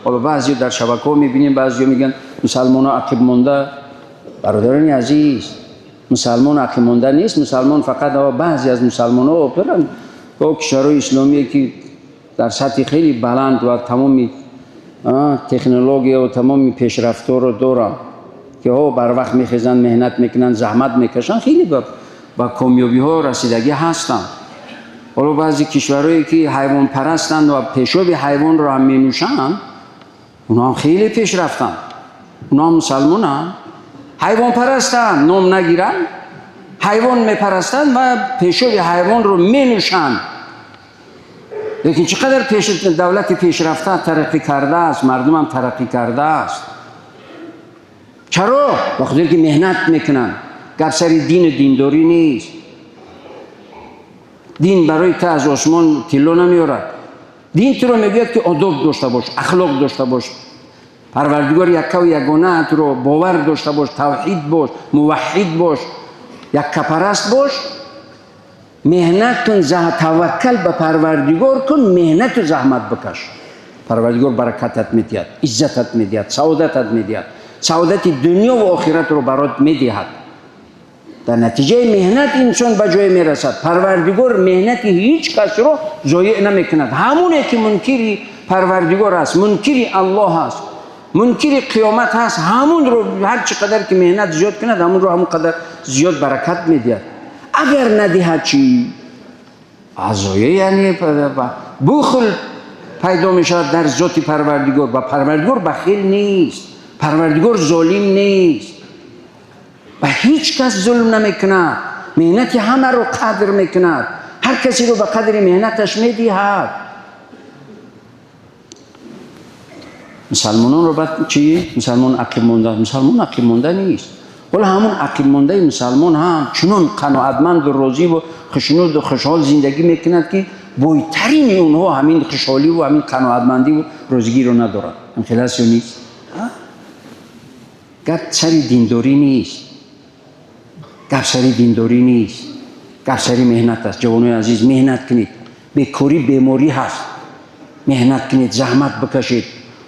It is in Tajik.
Ҳоло баъзе дар шабакаҳо мебинем, баъзеҳо мегӯянд мусулмонҳо ақиб монда. Бародарони азиз, мусулмон ақиб монда нест. Мусулмон фақат баъзе аз мусулмонҳо операнд бо кишварҳои исломӣ, ки дар сатҳи хеле баланд ва тамоми технология ва тамоми пешрафтҳоро доранд, ки ҳо бар вақт мехезанд, меҳнат мекунанд, заҳмат мекашанд, хеле ба комёбиҳо расидагӣ ҳастанд. Ҳоло баъзе кишварҳое ки ҳайвонпарастанд ва пешоби ҳайвонро ҳам менӯшанд, онҳо ҳам хеле пеш рафтанд. Онҳо ҳам мусулмонанд, ҳайвонпарастанд, ном нагиранд, ҳайвон мепарастанд ва пешоби ҳайвонро менӯшанд. Лекин чӣ қадар пеш давлати пешрафта тараққӣ кардааст, мардум ҳам тараққӣ кардааст. Чаро? Ба хотире ки меҳнат мекунанд. Гап сари дину диндорӣ нест. Дин барои ту аз осмон тилло намеорад. Дин туро мегӯяд, ки одоб дошта бош, ахлоқ дошта бош, парвардигор яккаву ягонаатро бовар дошта бош, тавҳид бош, муваҳҳид бош, яккапараст бош, меҳнат кун, таваккал ба парвардигор кун, меҳнату заҳмат бикаш. Парвардигор баракатат медиҳад, иззатат медиҳад, саодатат медиҳад, саодати дунё ва охиратро барот медиҳад. Дар натиҷаи меҳнат инсон ба ҷое мерасад. Парвардигор меҳнати ҳеҷ касро зоеъ намекунад. Ҳамоне ки мункири парвардигор аст, мункири аллоҳ аст, мункири қиёмат ҳаст, ҳамонро ҳар чӣ қадар ки меҳнат зиёд кунад, ҳамонро ҳамон қадар зиёд баракат медиҳад. Агар надиҳад чӣ? Азоя, яъне бухл пайдо мешавад дар зоти парвардигор. Ва парвардигор бахил нест, парвардигор золим нест, ва ҳеҷ кас зулм намекунад, меҳнати ҳамаро қадр мекунад, ҳар касеро ба қадри меҳнаташ медиҳад. Мусулмононро баъд чӣ? Мусулмон ақиб монда? Мусулмон ақиб монда нест. Ҳоло ҳамон ақиб мондаи мусулмон ҳам чунон қаноатманду розиву хушнуду хушҳол зиндагӣ мекунад, ки бойтарини онҳо ҳамин хушҳоливу ҳамин қаноатмандиву розигиро надорад. Ҳам хел аст ё нест? Гап сари диндорӣ нест, гап сари диндорӣ нест, гап сари меҳнат аст. Ҷавонои азиз, меҳнат кунед. Бекорӣ беморӣ ҳаст. Меҳнат кунед, заҳмат бикашед.